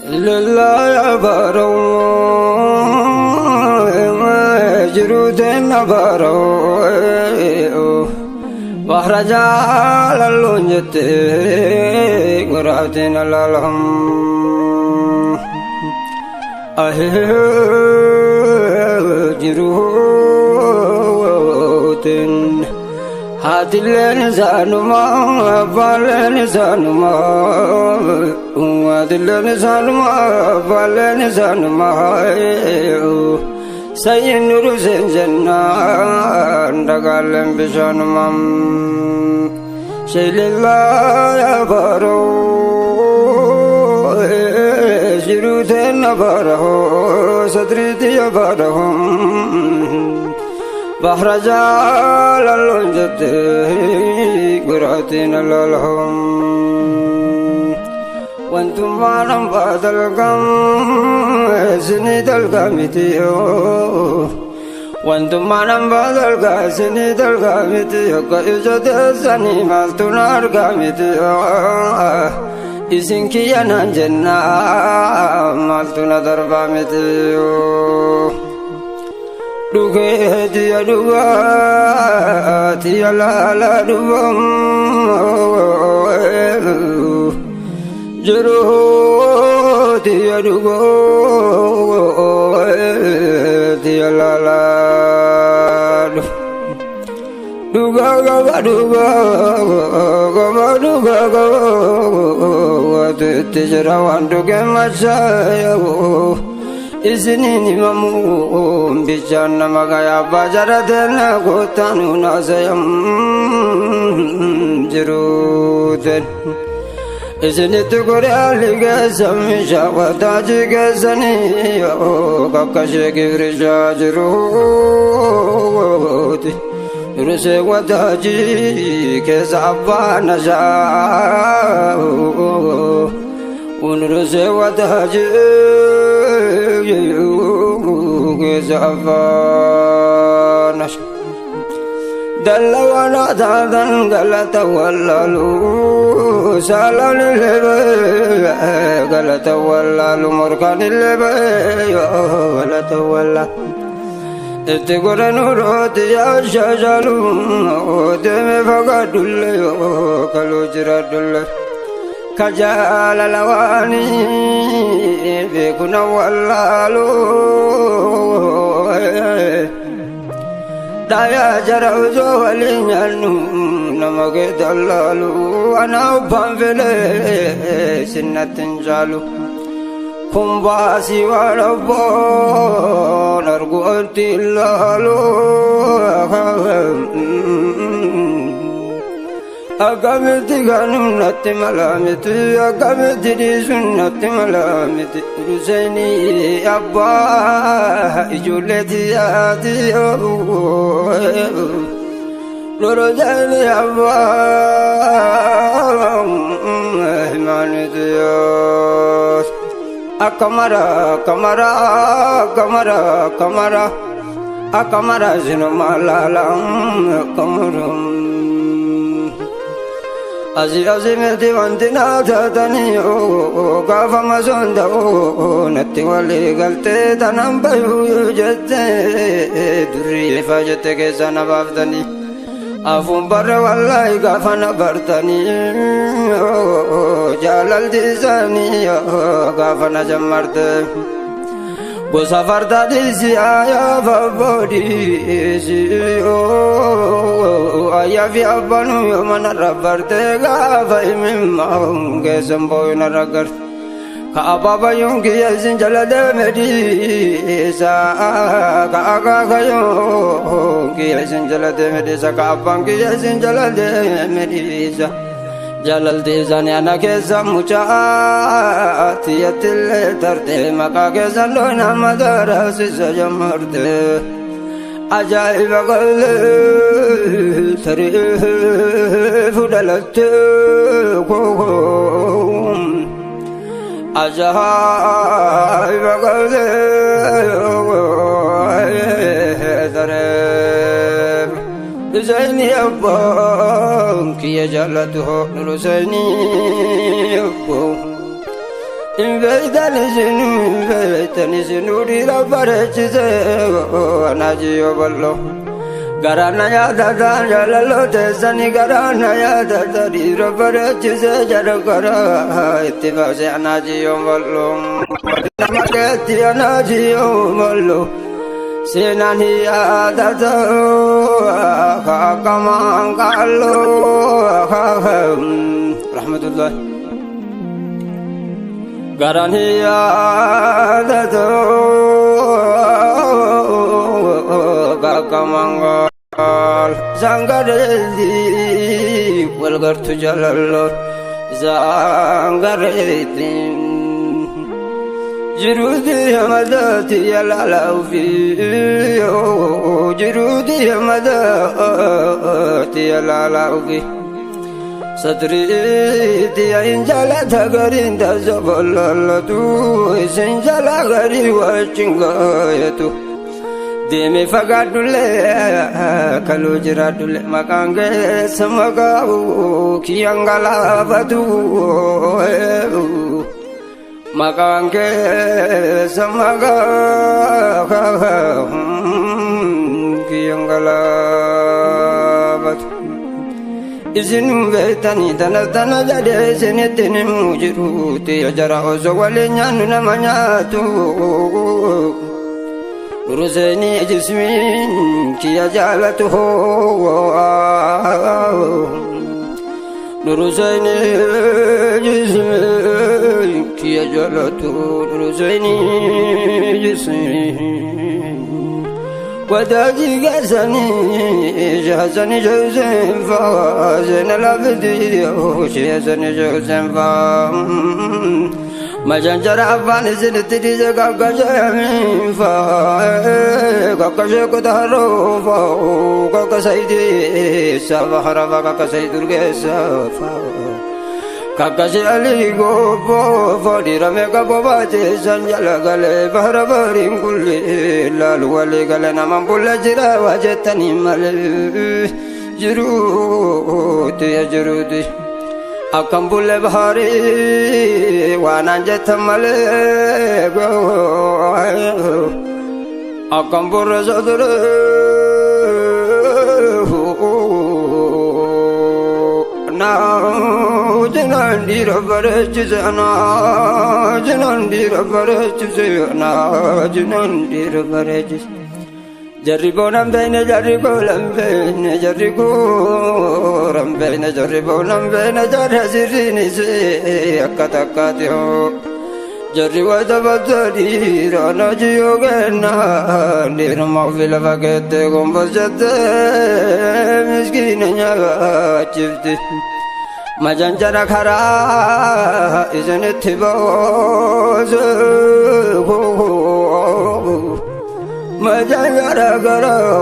Lallaa baroo jiruuteen baroo bahra jaalalluun jettee goraatiin alaalham. Jiruuteen haatilleen isaanuma abbaaleen isaanuma haatilleen isaanuma abbaaleen isaanuma sayyin nuruseen jennaan dagaaleen bishaanuma sheelillaa baroo jiruuteen baroo sadriitii baroo بحر جال اللونجت قراتين للهم وانتم معنا بعد القم سنيد القامتيو وانتم معنا بعد القم سنيد القامتيو كيجد سني مالتنا القامتيو إسنكي أنا جنة مالتنا دربامتيو Dhugeetiya dhugaatiya laala dhugam jiruutiya dhugaatiya laala dhugaa gaba dhugaa gaba dhugaa gaba itti jira waan dhugee machaayoo. Isiniin himamu bishaan nama gayaa baajarateen gootaanu naasayam jiruuteen. Isinitti goraalli geessan meeshaa wataajii geessanii kakkashee gibrishaa jiruuti. Dursee wataajii keessa abbaa nashaa. ونرسي وتهجي زفانش دل ولا تذن قلت ولالو سالن اللي قلت ولالو مركان اللي قلت ولا تقول نورات يا شجلو دم فقد اللي كلو جرد اللي كجال لواني بكنا واللالو دايا جروزو ولينيانو نمك دلالو أنا بانفلي سنة تنجالو كمباسي وربون أرجو أنت اللالو Agamiti ganunatti malamiti agamiti dhiisunnatti malamiti Husseini abbaa ijoolleeti yaati Nuruseni abbaa himaaniti Akamara akamara akamara akamara akamara sinuma lala akamara Asi asi miti wanti naatanii gaafa masoon natti walii galtee tanaan bayuu jettee durii ifa jette keessa na baaftanii afuun barre wallaahi gaafa na bartanii jaalalti isaanii gaafa na jammarte. Gosa fardaa dhiisi ayyaa fabboodhiisi ayyaa fi abbaanuu yoo mana rabbarte gaafa himimmaa keessan boo'in raggarte. Ka abaabayyuun kiyya isin jala deeme dhiisa ka akaakayyuun kiyya isin jala deeme dhiisa ka abbaan kiyya isin jala deeme dhiisa. Jaalalti isaanii ana keessa mucaa tiyyattillee tarte maqaa keessan loon amma daraasisa jammarte. Ajaa'iba qallee tarii fudhalatte Ajaa'iba qallee tarii Nusayni abbaan kiyya jaallatu Nusayni abbaan Hin beeytan isinuu, hin beeytan isinuu, dhiira bareechise anaajiyyoo bal'oo. Garaana yaadata jaalaloo teessanii, garaana yaadata dhiira bareechise jedha garaa itti baase anaajiyyoo bal'oo. Nama keetti anaajiyyoo bal'oo. Seenaan yaadata kaakamaan qalloo rahmatullah. Garaan yaadata kaakamaan qaal sangareetti wal gartu jaalaloo sangareetti. Jiruuti hamadaati yalaala ofii, jiruuti hamadaati yalaala ofii. Sadriiti in jalata gariin tasaballalatu isin jala garii wajjin gaayatu. Deeme fagaadhullee kaluu jiraadhullee maqaan keessa maqaa kiyyaan galaafatu. Maqaan keessa maqaa kiyyaan galaafatu. Isin beektanii tana tana jedhee isinitti nimuu jiruuti jara osoo waliin nyaannu nama nyaatu. Duruseenii jismiin kiyya jaalatu, Duruseenii jismiin kiyya jaalatu, duruseenii jismiin. Wadaji keessanii shahasanii joosen faa seena lafti shahasanii joosen faa. Majanjara afaan isinitti dhiise kakkashee faa kakkashee kutaaroo faa kakkasayidii saba harafa kakkasayid urgeessa faa. Kakkashee alii gobboo faa dhiirame qaboo baateessan jala galee bahara bariin kulli laalu walii galee naman bulla jira waa jettanii malee jiruuti jiruuti. Akkam bulle baharii waanaan jettan malee, akkam burre sodure naa dhiira bareechise naa jinaan dhiira bareechise naa jinaan dhiira bareechise. Jarri boonan beeyne, jarri goolan beeyne, jarri gooran beeyne, jarri boonan beeyne, jarri asirriinis akka takkaati hoo. Jarri wayita bakka dhiira najiyoo kenna dhiiruma ofii lafa keettee gombos jettee miskiina nyaachifti. Majanjara karaa isinitti baase. Majanjara karaa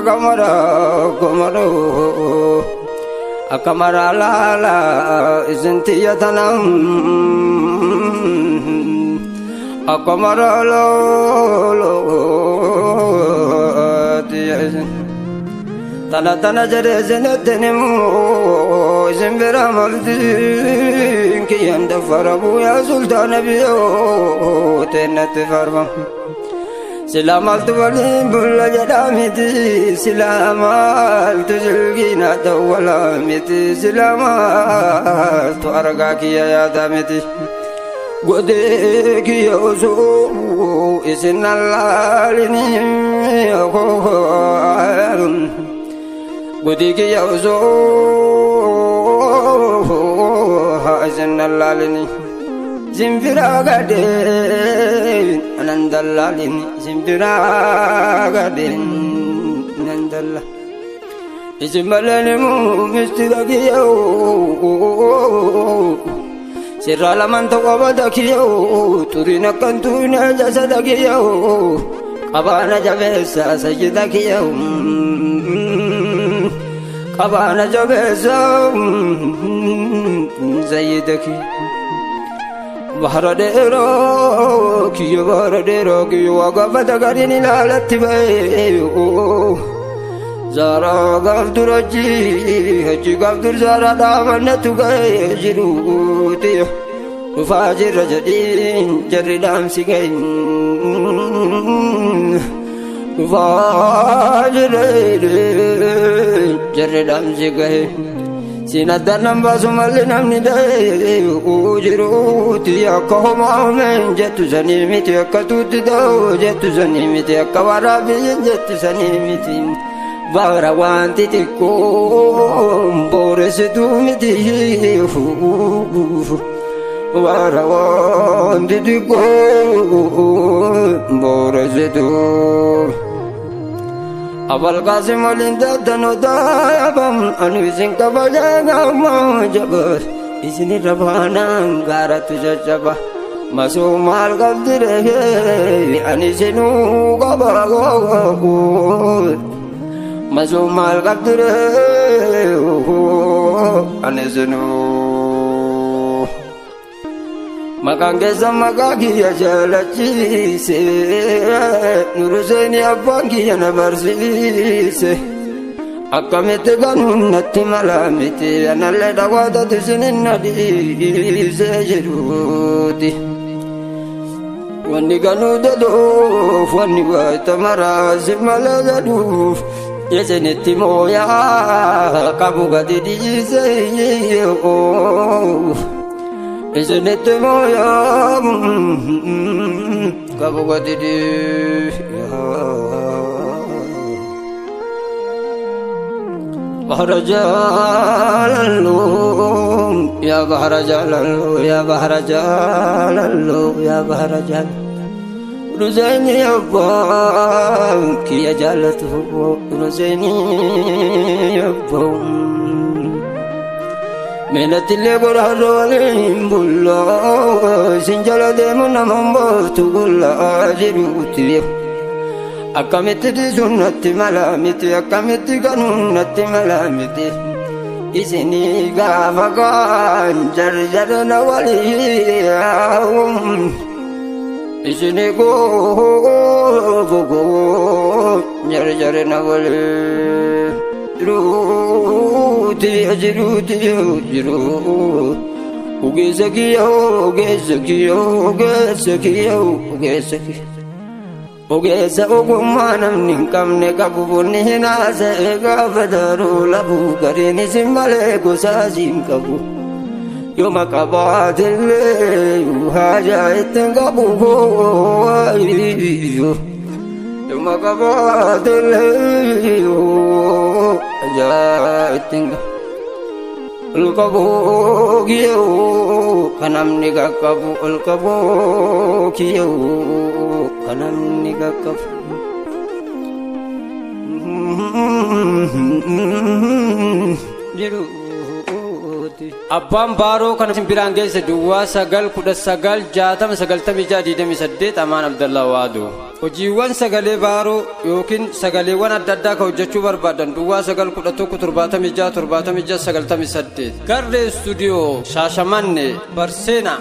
gamara gamara akkamara laala isin tiyyatanam akkamara loolo tiyya isin. Tana tana jedhe isinitti himu isin bira maltiin kiyyan daffaramu yaa sultaana biyyoo teennatti farfamu. Sila maaltu waliin bulla jedhaa miti, sila maaltu silgiina dawwalaa miti, sila maaltu argaa kiyya yaadaa miti. Godee kiyya osoo isin allaalini, godee kiyya osoo isin allaalini. Simbira gadeen anan dallaalini, simbira gadeen anan dalla. Isin malee mistira kiyyoo sirraa lamaan tokko bada kiyyoo turiin akkan tuune jasada kiyyoo qabaana jabeessa sayyida kiyyoo qabaana jabeessa sayyida kiyyoo. Bahara dheeraa kiyya, bahara dheeraa kiyya, waa gaafata gariin ilaalatti ba'ee. Zara gaaf dur hojii hojii gaaf dur zara dhaabannatu ga'ee jiruuti dhufaa jirra jedhiin jarri dhaamsi ga'e dhufaa jirra jarri dhaamsi ga'e siin addaan nan baasu malli namni da'ee jiruuti akka homaameen jettu sanii miti akka tuutti da'u jettu sanii miti akka waraabiyyin jettu sanii miti. Bara wanti xiqqoon booressituu miti bara wanti xiqqoon booressituu Abalqaasim waliin daddanu daabam anu isin kabajaa gamaa jaba isinirra baanaan gaaratti caccaba masuu maal qabdi ree ani isinuu qaba. Masuu maal qabdi ree ani isinuu maqaan keessa maqaa kiyya jaalachiise Nuruseenii abbaan kiyya na barsiise akkamitti ganuun natti mala miti anallee dhawaatatu isinin na dhiise jedhuuti. Wanni ganuu daduuf wanni waayita maraa si malee jedhuuf isinitti mooyaa qabu gadi dhiise isinitti mooyaa qabu gadi dhiise. بحر جلالو يا بحر جلالو يا بحر جلالو يا بحر جلالو رزيني أبوك يا جالته رزيني أبوك من اللي قرأ ولين بلا سنجل دمنا من بوت قل أجروتي akkamitti dhiisuun natti mala miti akkamitti ganuun natti mala miti isinii gaafa kaan jarjarna walii isinii goofa jarjarna walii jiruuti jiruuti jiruu ogeessa kiyya ogeessa kiyya ogeessa kiyya ogeessa kiyya. Ogeessa ogummaa namni hin qabne qabu bunni hin haasa'e gaafa daruu labu gariin isin malee gosaa siin qabu. Yooma qabaatillee haajaa ittiin qabu yooma qabaatillee haajaa ittiin qabu. Ol qabuu kiyyoo kan namni qaqqabu ol qabuu kiyyoo kan namni qaqqabu. Abbaan Baaroo kan biraan geesse duwwaa 9 19 60 96 28 Amaan Abdallaa Waaduu. Hojiiwwan sagalee Baaroo yookiin sagaleewwan adda addaa kan hojjechuu barbaadan duwwaa 9 11 76 76 98 Garree Istuudiyoo Shaashamanne Barseena.